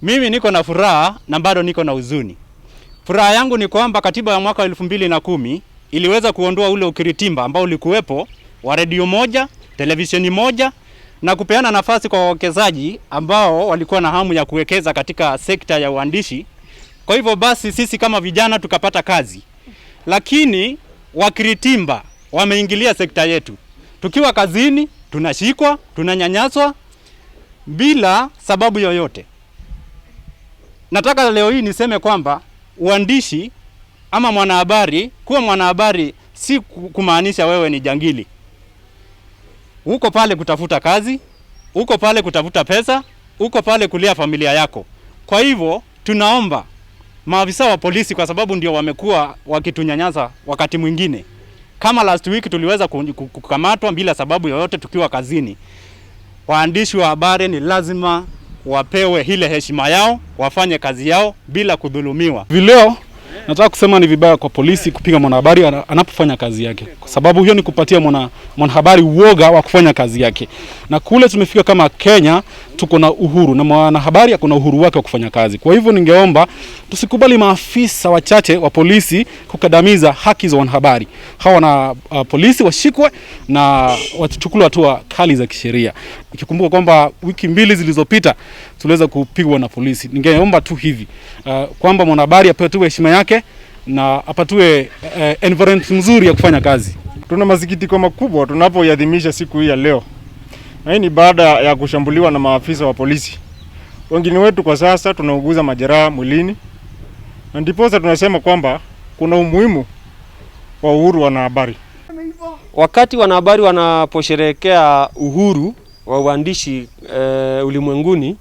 Mimi niko na furaha na bado niko na huzuni. Furaha yangu ni kwamba katiba ya mwaka 2010 iliweza kuondoa ule ukiritimba ambao ulikuwepo wa redio moja, televisheni moja na kupeana nafasi kwa wawekezaji ambao walikuwa na hamu ya kuwekeza katika sekta ya uandishi. Kwa hivyo basi sisi kama vijana tukapata kazi, lakini wakiritimba wameingilia sekta yetu. Tukiwa kazini tunashikwa, tunanyanyaswa bila sababu yoyote. Nataka leo hii niseme kwamba uandishi ama mwanahabari, kuwa mwanahabari si kumaanisha wewe ni jangili. Uko pale kutafuta kazi, uko pale kutafuta pesa, uko pale kulia familia yako. Kwa hivyo tunaomba maafisa wa polisi, kwa sababu ndio wamekuwa wakitunyanyasa wakati mwingine. Kama last week tuliweza kukamatwa bila sababu yoyote tukiwa kazini. Waandishi wa habari ni lazima wapewe ile heshima yao, wafanye kazi yao bila kudhulumiwa. Vileo nataka kusema ni vibaya kwa polisi kupiga mwanahabari anapofanya kazi yake, kwa sababu hiyo ni kupatia mwanahabari uoga wa kufanya kazi yake. Na kule tumefika kama Kenya, tuko na uhuru na mwanahabari ako na uhuru wake wa kufanya kazi. Kwa hivyo ningeomba tusikubali maafisa wachache wa polisi kukandamiza haki za wanahabari. Hawa na polisi washikwe na wachukuliwe hatua kali za kisheria, ikikumbuka kwamba wiki mbili zilizopita tuliweza kupigwa na polisi. Ningeomba tu hivi kwamba mwanahabari apewe tu heshima yake na apatiwe environment nzuri ya kufanya kazi. Tuna masikitiko makubwa tunapoiadhimisha siku hii ya leo, na hii ni baada ya kushambuliwa na maafisa wa polisi. Wengine wetu kwa sasa tunauguza majeraha mwilini, na ndiposa tunasema kwamba kuna umuhimu wa uhuru wa wanahabari. Wakati wanahabari wanaposherehekea uhuru wa uandishi ulimwenguni,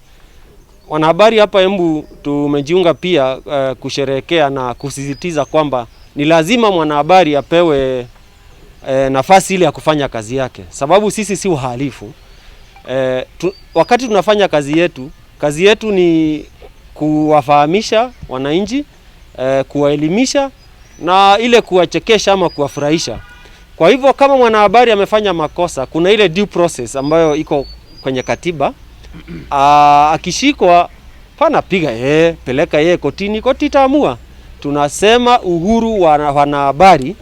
wanahabari hapa Embu tumejiunga pia kusherehekea na kusisitiza kwamba ni lazima mwanahabari apewe nafasi ile ya kufanya kazi yake, sababu sisi si wahalifu. Wakati tunafanya kazi yetu ni kuwafahamisha wananchi, kuwaelimisha na ile kuwachekesha ama kuwafurahisha. Kwa hivyo kama mwanahabari amefanya makosa, kuna ile due process ambayo iko kwenye katiba. Akishikwa pana piga yeye, peleka yeye kotini, koti itaamua. Tunasema uhuru wa wanahabari